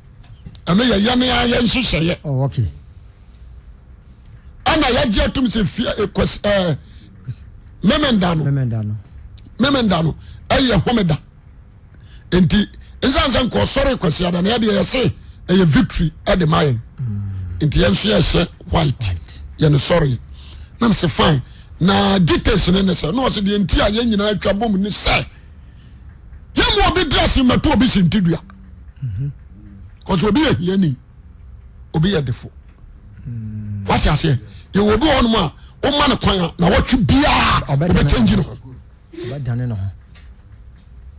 ɛno yɛyɛ ne ayɛ nhyehyɛeɛ. Oh, okay. Ɛna yɛagye atum sɛ fia ekwasi ɛɛ memenda no memenda no ɛyɛ homeda nti nsan sɛ nka ɔsɔre kwasiada na yɛde yɛse ɛyɛ victory ɛde ma yɛn nti yɛn nso yɛhyɛ white yɛn sɔre na sɛ fine na details ne ne sɛ na ɔsɛ deɛ nti a yɛn nyinaa atwa bom ne sɛ yɛn mu obi dress mmɛto obi si ntidua kɔsɛ obi yɛ hiani obi yɛ defo wate aseɛ yɛwɔ obi wɔ hɔnom a woma no kwan a na wɔtwe biara wobɛkyɛngyi ne ho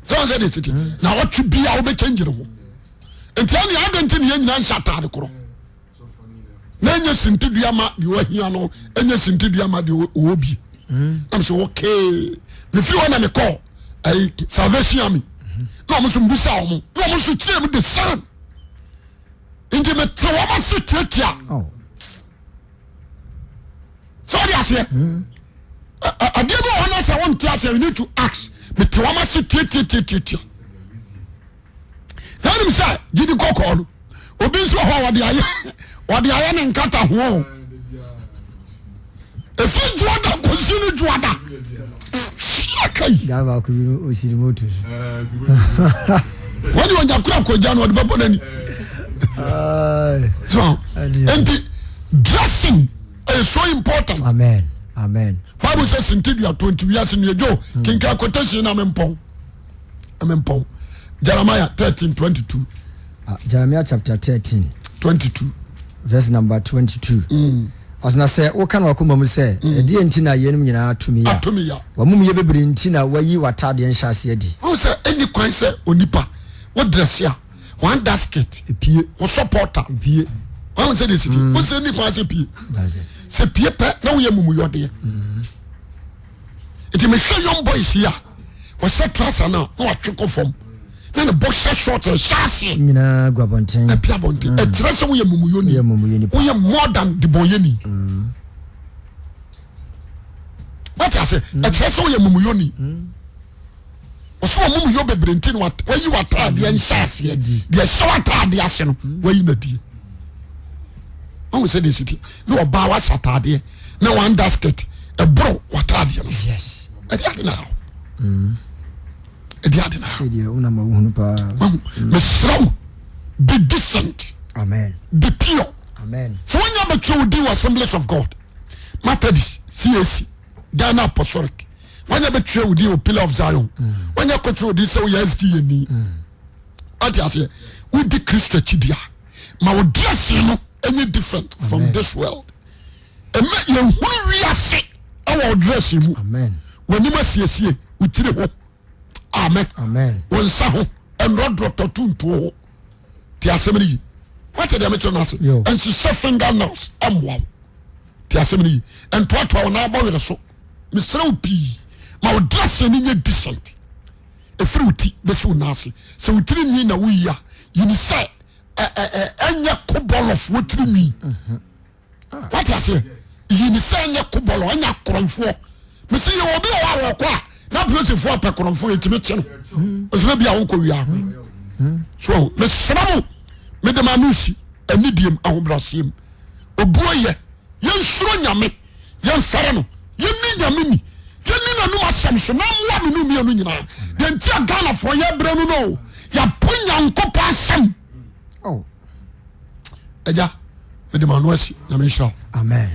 sɛ wɔn sɛ deɛ tete na wɔtwe biara wobɛkyɛngyi ne ho nti ɛne adɛn nti ne yɛn nyinaa nhyɛ ataade korɔ na ɛnyɛ sintidua ma deɛ wahia no ɛnyɛ sintidua ma deɛ ɔwɔ bi na mesɛ okay mefiri hɔ na mekɔ ɛyi Salvation Army na wɔn nso mbisa wɔn na wɔn nso kyerɛ mu the same nti mete wɔn ase tiatia oh. sɛ ɔde aseɛ adeɛ bi wɔ hɔ na sɛ wonte aseɛ you need to ask mete wɔn ase tiatiatiatia na nim sɛ gyidi kɔkɔɔ no obi nso wɔ hɔ a wɔde ayɛ wɔde ayɛ ne nkata ho efi juada nkosi ne juada fia kai. Gaa baako bi no osi ne moto so. Wɔn yɛ ɔnya kura kɔgya no ɔde bɛbɔ n'ani. So nti dressing is so important. Amen. Amen. Bible sɛ sintidua to nti wiase nua dwo kinkan quotation na mempɔn. Mempɔn. Jeremiah 13 22. Ah, Jeremiah chapter 13. 22. Verse number 22. Mm. Ɔsena sɛ woka no wakoma mu sɛ mm. ɛdeɛ nti na yeinom nyinaa ato me ya. W'amumuyɛ bebree nti na wayi w'ataadeɛ nhyɛase adi. Wohu sɛ ɛnni kwan sɛ onipa wo dresse a one dasket epie wo supporter epie wɔn sɛ deɛ siti wɔn sɛ ɛnni kwan sɛ pie sɛ pie pɛ na woyɛ mumuyɔdeɛ mm. nti mehwɛ young boys yi a wɔhyɛ trouser no a na watwe kɔ fam na ne boxer short ɛhyɛ aseɛ nyinaa gu abɔnten ɛpi abɔnten mm. ɛkyerɛ sɛ woyɛ mumuyɔni woyɛ more than debɔnyɛni mm. wate ase mm. ɛkyerɛ sɛ woyɛ mumuyɔni ɔsɛ wɔn mumuyɔ bebree nti na wayi w'ataadeɛ nhyɛ aseɛ deɛ ɛhyɛ w'ataadeɛ ase no wayi n'adie wɔn sɛ deɛ esi ti na ɔbaa wasa ataadeɛ na one basket ɛboro w'ataadeɛ no so ɛde ade na ahɔ ɛde ade na ahɔ mesrɛ wo be decent amen be pure amen sɛ wonya bɛtwerɛ wo din wɔ Assemblies of God Methodist CAC Ghana Apostolic wonya bɛtwerɛ wo din wɔ Pillar of Zion wonya kɔtwerɛ wo din sɛ woyɛ SDA ni ate aseɛ wodi Kristo akyi di a ma wo dressing no ɛnyɛ different from Amen. this world ɛmɛ yɛhunu wiase ɛwɔ wo dressing mu w'anim asiesie wo tiri ho amen Amen. wo nsa ho ɛnrɔdrɔ tɔto ntuo ho te asɛm no yi. Wate deɛ mekyerɛ no ase? Nhyehyɛ finger nails mmoa wo. Te asɛm no yi. Ntoatoa wo nan bɔwerɛ so. Mesrɛ wo pii. Ma wo dressing no nyɛ decent. Ɛfiri wo ti bɛsi wo nan ase. Sɛ wo tiri nwi na woyi a, yini sɛ ɛnyɛ kobɔlɔfoɔ tiri nwi. Mhm. Wate aseɛ? Yi ne sɛ ɛnyɛ kobɔlɔ, ɛnyɛ akorɔmfoɔ. Mesi yɛ obi a ɔwɔ kɔ a na polisifoɔ apɛ korɔmfoɔ yɛtumi kye no. Nso bi a wonkɔ wia ho. So mesrɛ mo, mede ma no si anidiem ahobrɛaseɛ mu. Obuo yɛ, yɛnsuro Nyame, yɛmfɛre no, yɛnni Nyame ni, yɛnni n'anum asɛm so na mmoa me no mmienu nyinaa. Deɛ nti a Ghanafoɔ yɛbrɛ no no, yɛapo Nyankopɔn asɛm. Oh. Agya, mede ma no asi, Nyame nhyira wo. Amen.